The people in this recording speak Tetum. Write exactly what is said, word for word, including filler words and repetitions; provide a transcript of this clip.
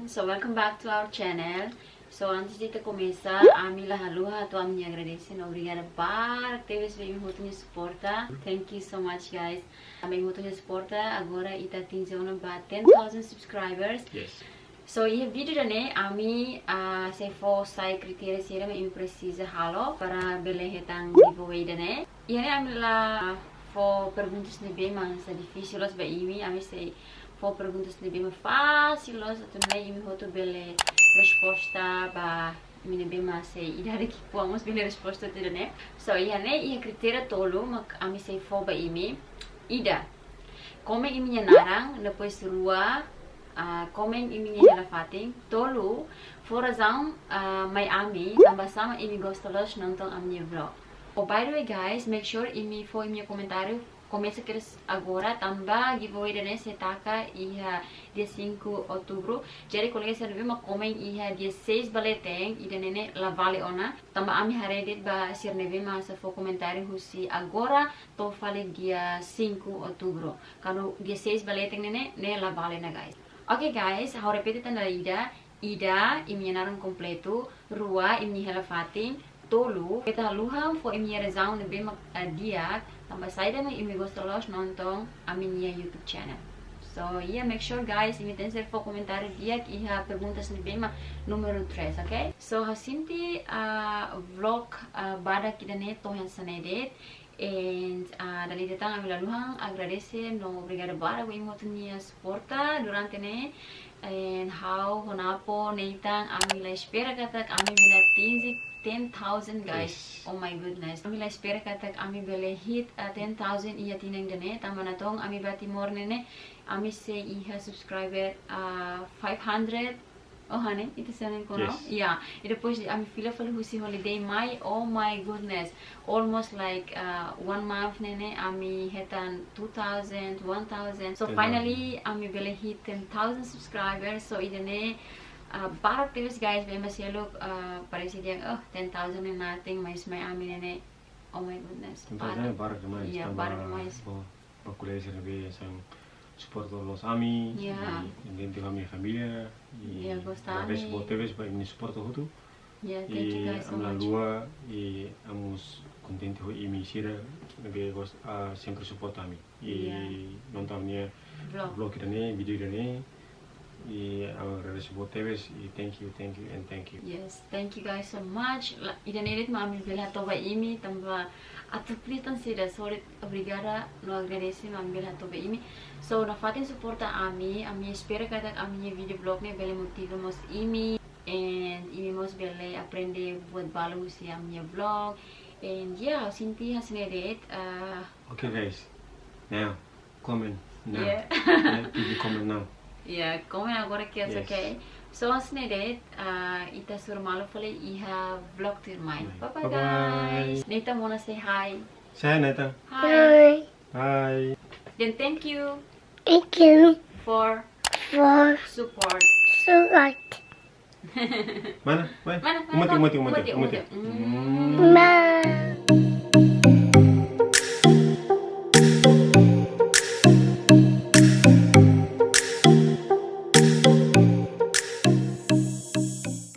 So welcome back to our channel. So antes de ita komesa, ami la haluha atu ami agradese no obrigada barak tebes ba imi hotu nia suporta. Thank you so much, guys. Ami hotu nia suporta, agora ita atinje ona ba ten thousand subscribers. Yes. So iha vídeo ida-ne'e ami, ah, sei fó sai kritéria sira mak imi presiza halo para bele hetan giveaway ida-ne'e. Iha ne'e ami la fó perguntas ne'ebé mak hanesan difisil loos ba imi, ami sei fó perguntas ne'ebé mak fasil loos, atu nune'e imi hotu bele resposta ba imi ne'ebé mak sei idade ki'ikoan mós bele resposta tiha ne'e. So iha ne'e iha kritéria tolu mak ami sei fó ba imi. Ida, komen imi-nia naran, depois rua, ah, komen imi-nia hela fatin, tolu, fó razaun, ah, mai ami, tanba sá mak imi gosta loos nonton ami-nia vlog. Oh, by the way, guys, make sure imi fó imi-nia komentáriu komesa kedas agora, tanba giveaway ida-ne'e sei taka iha dia cinco outubro. Jadi kolega sira ne'ebé mak komen iha dia seis ba leten, ida-ne'e ne'e la vale ona. Tanba ami haree de'it ba sira ne'ebé mak sei fó komentáriu husi agora to'o fali dia cinco outubro. Kuandu dia seis ba leten ne'e ne'e, ne'e la vale ona, guys. Oke, guys, ha'u repete tan dala ida. Ida, imi-nia naran kompletu. Rua, imi-nia hela fatin. Tolu, keta haluha fó imi-nia razaun ne'ebé mak, eh, di'ak, tanba saida mak imi gosta loos nonton ami-nia YouTube channel. So, yeah, make sure, guys, imi tenke fó komentáriu di'ak iha perguntas ne'ebé mak númeru tres, oke? So, ha'u sente, ah, vlog, ah, badak ida-ne'e to'o iha ne'e de'it. And, ah, dala ida tan ami la haluha agradese no obrigada barak ba imi hotu nia suporta durante ne'e. And ha'u ho Napo, Nathan, ami la espera katak ami bele atinje ten thousand, guys. Yes. Oh my goodness. Ami la espera katak ami bele hit, ah, ten thousand iha tinan ida-ne'e. Tanba natoon ami bá Timor ne'e ne'e, ami sei iha subscriber, ah, five hundred. Oh, honey, ita senen kono? Yes. Yeah. I depois de ami fila fali husi holiday mai, oh my goodness. Almost like, uh, one month ne'e ne'e, ami hetan two thousand, one thousand. So ten thousand. Finally, ami bele hit ten thousand subscribers. So ida-ne'e, uh, barak tebes, guys, ba ema seluk, uh, parese dehan, oh, ten thousand ne'e nothing, mas mai ami ne'e ne'e, oh my goodness, ten thousand ne'e barak. Barak demais, iya, tanba barak demais. Ba, ba kolega sira ne'ebé hanesan suporta loos ami, iya, i, i dentro ami família, i, iya, gosta ami. Agradese boot tebes ba imi-nia suporta hotu. Yeah, thank you guys so much. I ami la haluha, i ami mós kontente ho imi sira ne'ebé gosta, ah, sempre suporta ami. I, yeah, nonton ami-nia vlog, vlog ida-ne'e, vídeo ida-ne'e. I ami agradese boot tebes, i thank you, thank you, and thank you. Yes, thank you guys so much. La, ida-ne'e de'it mak ami bele hato'o ba imi, tanba atu please tan saida, sorry, obrigada no agradese mak ami bele hato'o ba imi. So, nafatin suporta ami, ami espera katak ami-nia vídeo vlog ne'e bele motiva mós imi. And imi mós bele aprende buat balu husi ami-nia vlog. And yeah, ha'u sente hanesan ne'e de'it, uh, okay, guys. Now, comment now. Yeah. Yeah, please comment now. Yeah, comment agora kedas, yes, okay? So, hanesan ne'e de'it, uh, ita hasoru malu fali iha vlog tuirmai. Bye. Bye bye, bye bye, guys. Nathan wanna say hi. Say hi, Nathan. Hi. Hi. Hi. Then thank you. Thank you. For. For. Support. Support. Mana? Mana? Mana? Mana? Uma tiha, uma tiha, uma tiha, uma tiha. Uma tiha. Mm. Bye.